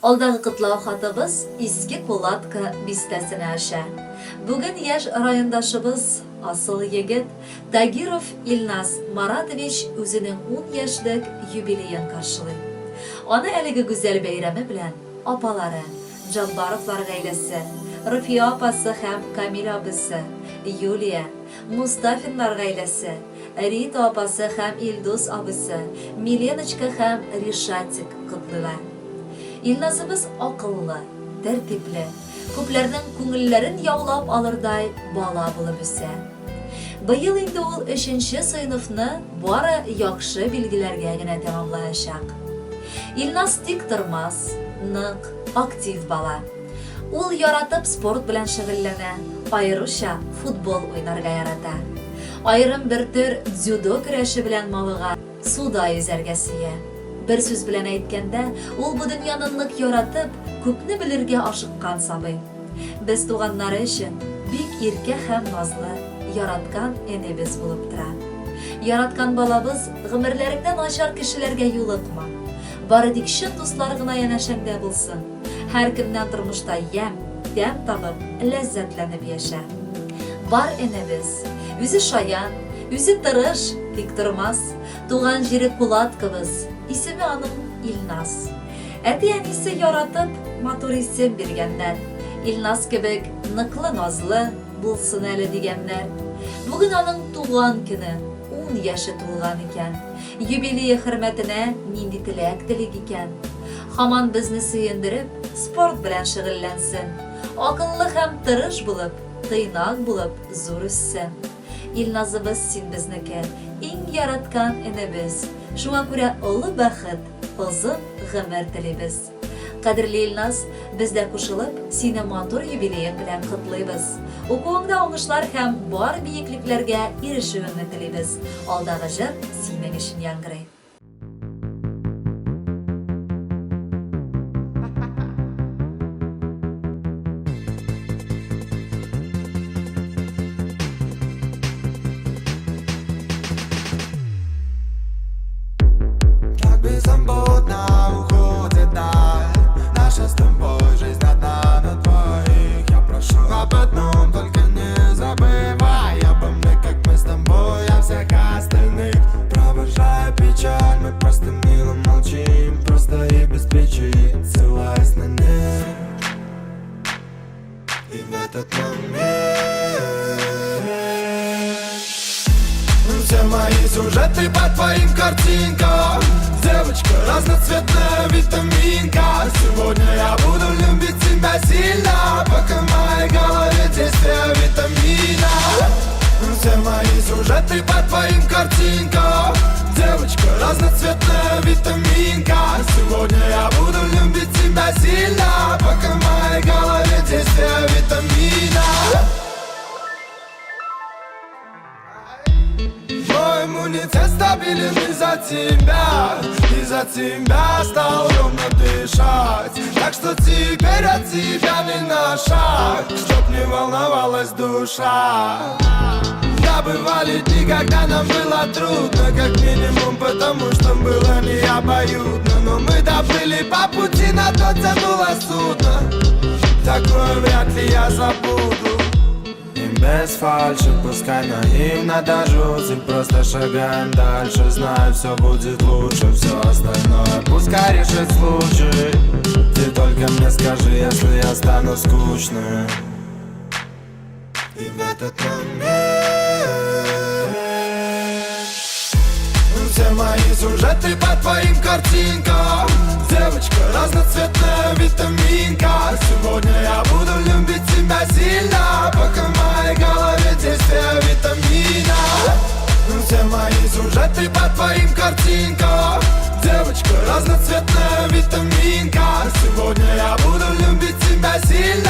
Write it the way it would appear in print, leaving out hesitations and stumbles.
Алдагы котлау хатыбыз Иске Кулатка бистәсенә оча. Бүген яшь райондашыбыз, асыл егет Тагиров Илназ Маратович үзенең ун яшьлек юбилеен каршылый. Аны әлеге гүзәл бәйрәме белән апалары, Джаббаровлар гаиләсе, Руфия апасы һәм Камил абыйсы, Юлия, Мустафиннар гаиләсе, Рита апасы һәм Илдус абыйсы, Миленочка һәм Ришатик котлыйлар. Илназыбыз акыллы, тәртипле, күпләрнең күңелләрен яулап алырдай бала булып үсә. Быел инде ул өченче сыйныфны бары яхшы билгеләргә генә тәмамлаячак. Илназ тик тормас, нык, актив бала. Ул яратып спорт белән шөгыльләнә, аеруча футбол уйнарга ярата. Аерым бер төр дзюдо көрәше белән мавыга, суда йөзәргә сөя. Бер сүз белән әйткәндә, ул бу дөньяны нык яратып, күпне белергә ашыккан сабый. Без туганнары өчен бик иркә һәм назлы, яраткан энебез булып тора. Яраткан балабыз, гомерләреңдә начар кешеләргә юлыкма. Бары тик чын дуслар гына янәшәңдә булсын. Һәркемнән тормышта ямь, тәм табып, ләззәтләнеп яшә. Бар энебез. Үзе шаян, үзе тырыш, тиктормас. Туган җире Кулаткыбыз, исеме аның Илназ. Әти-әнисе яратып, матур исем биргәннәр. Илназ кебек ныклы-назлы булсын әле, дигәннәр. Бүген аның туган көне, ун яше тулган икән. Юбилее хөрмәтенә нинди теләк телик икән? Һаман безне сөендереп, спорт белән шөгыльләнсен. Акыллы һәм тырыш булып, тыйнак булып зур үссен. Илназыбыз син безнеке, иң яраткан энебез. Шуңа күрә олы бәхет, озын гомер телибез. Кадерле Илназ, без дә кушылып, сине матур юбилеең белән котлыйбыз. Укуыңда уңышлар һәм бар биеклекләргә ирешүеңне телибез. Алдагы җыр синең өчен яңгырый. Так беззаботно уходит даль. Наша с тобой жизнь одна на двоих. Я прошу об одном, только не забывай обо мне, как мы с тобой, а всех остальных. Провожая печаль, мы просто мило молчим, просто и без причин, ссылаясь на них. И в этот момент все мои сюжеты по твоим картинкам. Девочка, разноцветная витаминка. Сегодня я буду любить тебя сильно, пока в моей голове действие витамина. Все мои сюжеты по твоим картинкам. Девочка, разноцветная витаминка. Сегодня я буду любить тебя сильно, пока в моей голове действие витамина. Мой иммунитет стабилен из-за тебя. Из-за тебя стал ровно дышать. Так что теперь от тебя ни на шаг, чтоб не волновалась душа. Да, бывали дни, когда нам было трудно, как минимум потому, что было не обоюдно. Но мы доплыли по пути, на то тянуло судно. Такое вряд ли я забуду. И без фальши, пускай наивно до жути, просто шагаем дальше, знаю, все будет лучше, все остальное пускай решит случай. Ты только мне скажи, если я стану скучным. И в этот момент все мои сюжеты по твоим картинкам. Девочка, разноцветная витаминка. Сегодня я буду любить тебя сильно, пока в моей голове действие витамина. Все мои сюжеты по твоим картинкам. Девочка, разноцветная витаминка. Сегодня я буду любить тебя сильно.